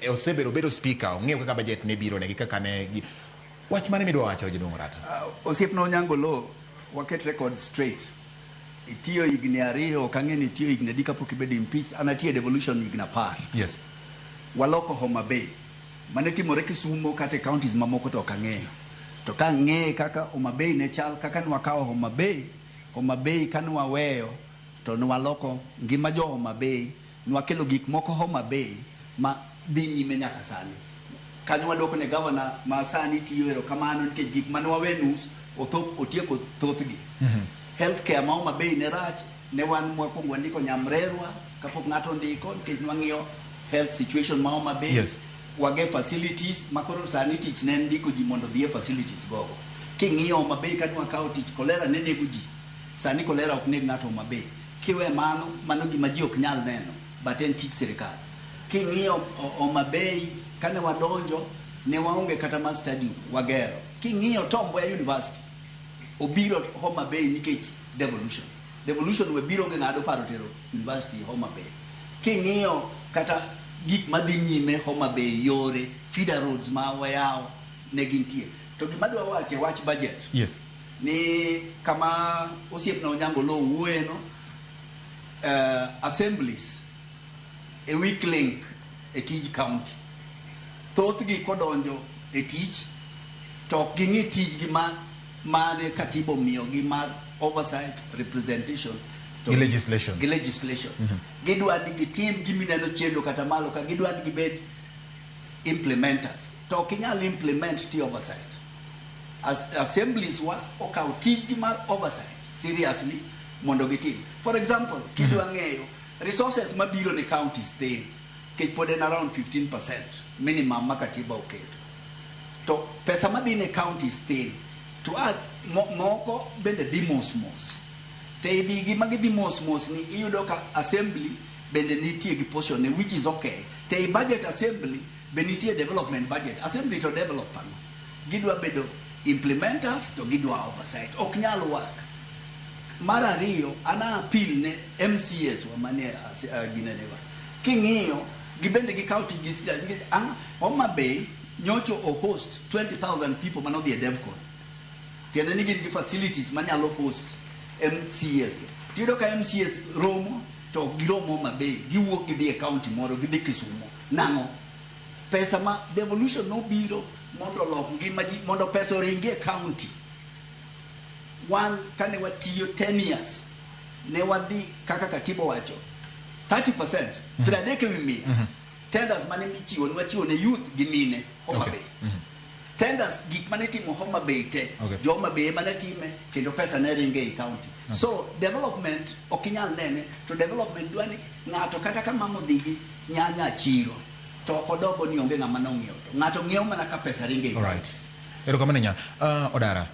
Osebedo bedo speaker, ong'eyo kaka budget ne biro ne gi kaka ne gi wach mane midwa wacho, jaduong' Orata? Osiepna Onyango Lo, waket record straight. Itiyo higni 2, ok ang'e ni itiyo higni adi kapok ibedo impeached. An atiyo e devolution higni 10. Waloko Homa Bay. Mane timore Kisumo kata e counties mamoko to ok ang'eyo. To ka ang'eye kaka Homa Bay ne chal, kaka nwakawo Homa Bay, Homa Bay ka nwaweyo to nwaloko ngima jo Homa Bay, nwakelo gik moko Homa Bay ma dhi nyime nyaka sani. Kanyo waduoko ne gavana ma sani tiyo erokamano nikech gik mane wawe nus otho, otieko thothgi. Healthcare ma Homa Bay ne rach, ne wan mwakwongo wandiko nyamrerwa kapok ng'ato ondiko nikech nwang'iyo health situation ma Homa Bay. Wage facilities ma koro sani tich ne en ndiko ji mondo odhi e facilities gogo. King'iyo Homa Bay ka nwakawo tich, cholera ne nego ji. Sani cholera ok neg ng'ato Homa Bay. Kiwe mano, mano gima ji ok nyal neno, but en tich sirikal. King'iyo Homa Bay, kane wadonjo, ne waonge kata ma stadium, wagero. King'iyo Tom Mboya University, obiro Homa Bay nikech devolution. Devolution we biro onge ng'ado paro tero university Homa Bay. King'iyo kata gik madhi nyime Homa Bay, yore, feeder roads ma wayawo ne gintie. To gima adwa wacho e wach budget, ni kama osiepna Onyango Lo wuoye no, assemblies e weak link e tij county. Thothgi kodonjo e tich to ok ging'i tijgi ma mane katiba omiyogi mar oversight, representation to gi legislation. Gi legislation. Gidwa ni gitim gimineno chendo kata malo ka gidwa ni gibed implementers. To ok inyal implement ti oversight. Assemblies wa okaw tijgi mar oversight seriously mondo gitim. For example, kidwa ng'eyo resources mabiro ne counties thin, nikech pod en around 15% minimum ma katiba oketo. To pesa madhi ne counties thin, to a, moko bende dhi mos mos. To e dhi gi ma gidhi mos mos ni iyudo ka assembly bende nitie gi portion ne, which is okay. To ei budget assembly be nitie development budget. Assembly to develop ang'o? Gidwa bedo implementers to gidwa oversight. Ok nyal work. Mar ariyo, an a appeal ne MCAs wa manie ginene wa. King'iyo, gibende gikawo tijgi serious nikech ang' Homa Bay nyocho o host 20,000 people manodhi e DevCon. Tiende ni gin gi facilities manyalo host MCAs. Tiyudo ka MCAs romo to ok girom Homa Bay, giwuok gidhi e county moro, gidhi Kisumo. Nang'o? Pesa ma devolution nobiro mondo olok ngima ji, mondo pesa oringi e county. Wan kane watiyo 10 years, ne wadhi kaka katiba owacho 30%, 30%. Tenders mane michiwo, ne wachiwo ne youth gi mine Homa Bay. Tenders gik mane itimo Homa Bay te, jo Homa Bay ema ne time kendo pesa ne ringe ei county. So development ok inyal nene, to development dwa ni ng'ato kata ka mama odhi gi nyanya chiro to ok odogo ni onge ng'ama nong'iewo, to ng'ato ng'iewo mana ka pesa ringe ei county. Erokamano nya. Odara.